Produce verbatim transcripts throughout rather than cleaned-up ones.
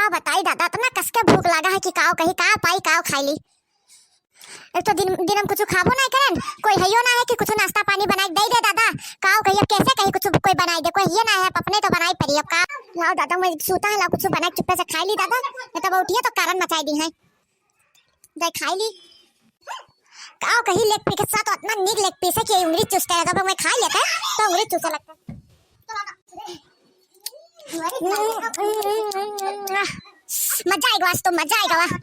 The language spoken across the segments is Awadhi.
बताई दादा, इतना कस के भूख लागा है कि काव कही, काव पाई, काव खाई ली। एक तो दिन, दिन हम कुछ खाबो नाहीं करेन, कोई हइयो ना है कि कुछ नाश्ता पानी बनाइ के दइ दे दादा। काव कही, अब कैसे कही कुछ कोई बनाइ दे, कोई हइये ना है, अपने तो बनाइ परी। अब का लाओ दादा, मैं सूता है, लाओ कुछ बनाइ के चुप्पे से खाइ ली दादा, नहीं तो बहुतिया तो कारण मचाइ दिहैं। जाए खाइ ली। काव कही, लेग पीस के साथ इतना नीक लेग पीस है कि उंगली चूसते रहता, अब मैं खाइ लेते हैं तो उंगली चूसे लगता है। मजा आइगा आज तो, मजा आइगा।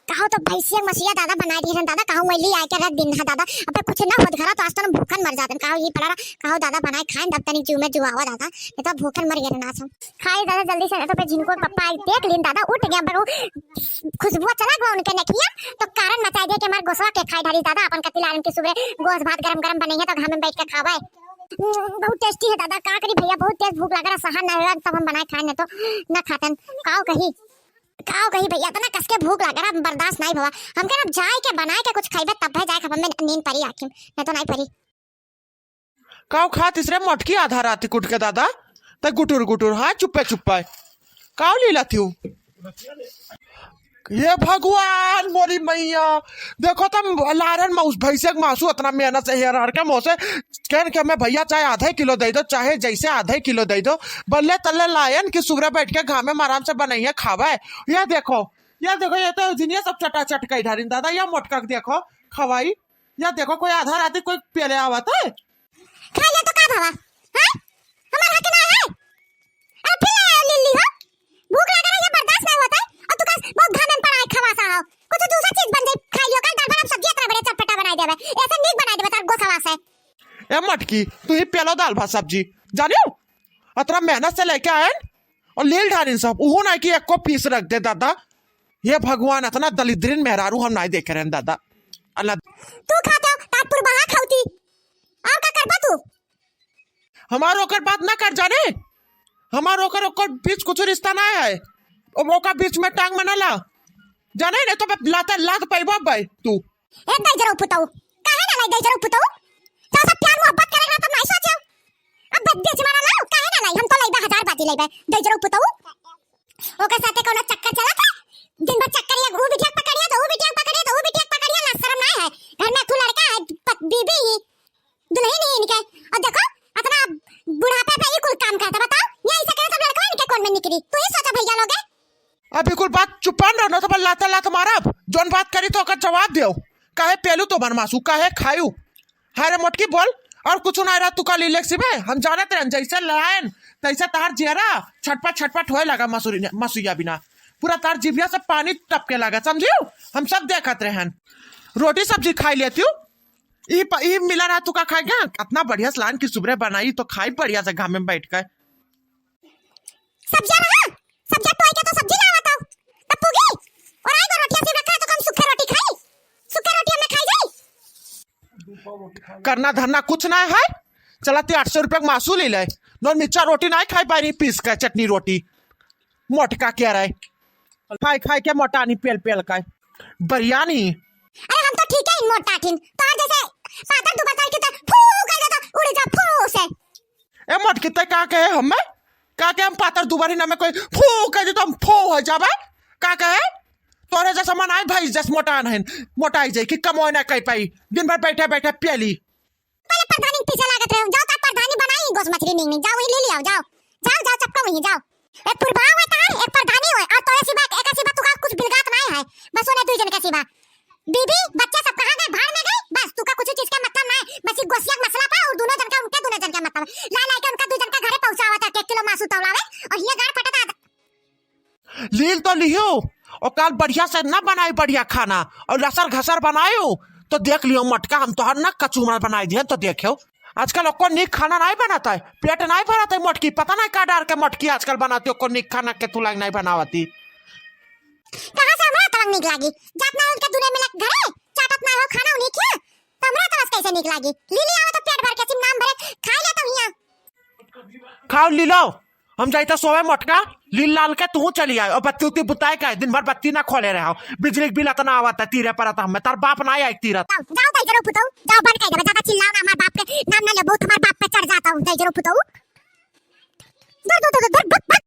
काहो तो भैंसिया मसिया दादा बनाइ दिहे रहन दादा, काहो वही आइके रख दिन है दादा। अबे कुछ ना होत घरा तो आज तो हम भूखन मर जातन। काहो ये पड़ा रहा, काहो दादा बनाइ खाएन, तब तनी जीव में जुआवा दादा, नहीं तो भूखन मर गए रहन आज हम। खाइ दादा जल्दी से, नहीं तो फिर झिनको के पप्पा आइ देख लीन दादा, उठ गए, पर वो खुशबुआ चला गवा उनके नकिया, तो कारण मचाइ दिहे कि हमार गोसवा के खाइ डारी दादा, अपन कति लालन की सुबह गोस भात गरम गरम बनइहैं तो घामे में बैठ के खावे। हम्म, बहुत टेस्टी है दादा, का करी भैया, बहुत तेज भूख लगा रहा, सहन ना हुआ, तब हम बनाइ खाएन, नहीं तो ना खातन। काव कही, काव कही भैया, इतना कस के भूख लगा रहा, बर्दाश्त नाहीं भवा। हमके ना जाइके बनाइके कुछ खइबे, तब है जाइके हमें नींद परी आँखी में, नहीं तो नाहीं परी। काव खातिस रे मोटकी आधा राती कुट के दादा, तै गुटुर गुटुर, हाँ, चुप्पे चुप्पे। काव लीला थिउ? हे भगवान, मोरी मैया, देखो तम लारन मौस, भैंसे के मासू इतना मेहनत से हेर हार के मोसे, कहन के हमें भैया चाहे आधे किलो दइ दो, चाहे जैसे आधे किलो दइ दो, बल्ले तल्ले लायन कि सुबह बैठ के घामे में आराम से बनइहैं खावे। या देखो, या देखो, ये तो जिनिया सब चटाचट कइ डारिन दादा, या मोटका के देखो, खवाई, या देखो, कोई आधा राती कोई पेले आवत है? खाइ ले तो का भवा? हाँ? हमार हक ना है? अरे फिर ले आयो लीली हो। भूख लगा रहा, ये बर्दाश्त नहीं होता है। और तू का बहुत घामे में पड़ा है, खवासा हो। कुछ दूसरा चीज बन जाए, खाइ लियो। कल दाल भात सब्जी इतना बढ़िया चटपटा बनाइ देबे। ऐसे नीक बनाइ देबे, तार गोसवा से। ए मटकी, तू ही पेलो दाल भात सब्जी। जानियो? अतरा मेहनत से लेके आएन और लील डारिन सब। उहो नाहीं कि एको पीस रख दे दादा। हे भगवान, अतना दलिद्रिन मेहरारू हम नाहीं देखे रहेन दादा। अल्लाह। तू खाते हो, तार पुरबहा खाउती। और का करबा तू? हमार ओकर बात ना कर जाने, हमार ओकर, ओकर बीच कुछ रिश्ता ना है। अब ओकर बीच में टांग में ना ला जाने, नहीं तो मैं लाता लात पैबा भाई तू। ए दैजरो पुतऊ, काहे ना लाई दैजरो पुतऊ? तो सब प्यार मोहब्बत करे ना तो नहीं सोचे। अब बे-, बीच में ना लाओ, काहे ना लाई? हम तो लइबे हजार बाजी लइबे, दैजरो पुतऊ। ओकर साथे कोनो चक्कर चलत है? दिन भर चक्कर, ये ऊ बिटिया पकड़िया, तो ऊ बिटिया पकड़िया, तो ऊ बिटिया पकड़िया, ना शर्म ना है। घर में तू लड़का है, पत-, बीबी ही। दुलहिन ही इनके। और देखो, अतना बुढ़ापे पे ई कुल काम करता, बताओ, ये ऐसे करे सब लड़कवा इनके कौन में निकली? तू ही सोचा भैया लोगे। अभी कुल बात चुपान रहो, ना तो लाता लात मारब। जौन बात करी तो ओकर जवाब दियो। काहे पेलू तो बनमासू, काहे खायू? हाय रे मोटकी बोल, और कुछ ना रहा तू का लीलेक सिबे? हम जानत रहन, जैसे लायन, तैसे तहार जियरा छटपट छटपट होए लगा मसूरी ने, मसूरिया बिना। पूरा तार जिभिया से पानी टपके लगा, समझियो? हम सब देखत रहन। रोटी सब्जी खाई लेती हूँ। ई प-, ई मिला रहा तू का खाए क्या? इतना बढ़िया सलान की सुबह बनाई तो खाई बढ़िया से घामे में बैठ के। सब्जिया रहा, सब्जिया टोई के तो सब्जी लावा तो, तब पूगी। और आई दो रोटियां सिर्फ रखा है तो हम सूखे रोटी खाई, सूखे रोटी हमें खाई जाई। करना धरना कुछ ना है, चला ते आठ सौ रुपया के मासू ले ले, नौ मिर्चा रोटी ना खाई पाई रही पीस के चटनी रोटी। मोटका क्या रहे? खाए खाए के मोटानी पेल पेल का। बरियानी। अरे हम तो ठीक है, इन मोटा ठिन। तोहर जैसे पातर दुबर तोड़ के तो फू कर दे तो उड़ जा फू से। ए मोटकी, तै का कहे हमें? का कहे हम पातर दुबर ही ना में कोई फू कर दे तो हम फू हो जाबे? का कहे? तोरे जैसे मन आए भाई जस मोटा नहीं, मोटाई जाए कि कमोए ना कर पाई। दिन भर बैठे बैठे पेली। पहले प्रधानी के पीछे लागत रहे हो। जाओ, तार प्रधानी बनाई गोस मछली नीक नीक। जाओ, वही ले ले आओ, जाओ। जाओ, जाओ, चपका वही, जाओ। एक पुरबा हुआ तार, एक प्रधानी हुआ, और तोरे सिवा, एक सिवा तू का कुछ बिलगात नहीं है। बस उन्हें दुई जन के सिवा। बीबी, बच्चे सब कहाँ गए? भाड़ में गए? बस तू का कुछ चीज का मतलब नहीं। बस ये गोसिया के मसला पा और दोनों जन का, उनके दोनों जन का मतलब। ला ला के उनका दुई जन का घरे पहुँचावा था, एक किलो मासू तौलावे, और ये गाड़ फटे था। लील तो लियो, और काल बढ़िया से ना बनाई बढ़िया खाना, और लसर घसर बनायो, तो देख लियो मोटका, हम तोहर ना कचूमर बनाई दिहन, तो देखियो। आजकल ओको नीक खाना नहीं बनाता है, पेट नहीं भरता है मोटकी, पता नहीं का डार के मोटकी आजकल बनाती, ओको नीक खाना के तुलाई नहीं बनावती। कहाँ से हमरा तलंग नीक लागी? जात ना उनके दुनिया में लग घरे, चाटत ना हो खाना उन्हीं खिया, तो हमरा तलस कैसे नीक लागी? लीली आवे तो पेट भर के सिम नाम भरे, खाई ले तो हिया। खाओ लीलो, हम जाइता सोवे मोटका, लील लाल के तू चली आए, और बत्ती उत्ती बुताए का है, दिन भर बत्ती ना खोले रहे हो, बिजली के बिल इतना आवत है, तीरे परत हमें, तार बाप ना आए तीरत। जाओ, जाओ, दैजरो पुतऊ, जाओ, बंद कर दे, ज्यादा चिल्लाओ ना, हमार बाप के नाम ना ले, बहुत हमार बाप पे चढ़ जाता हूँ, दैजरो पुतऊ। दूर, दूर, दूर, दूर,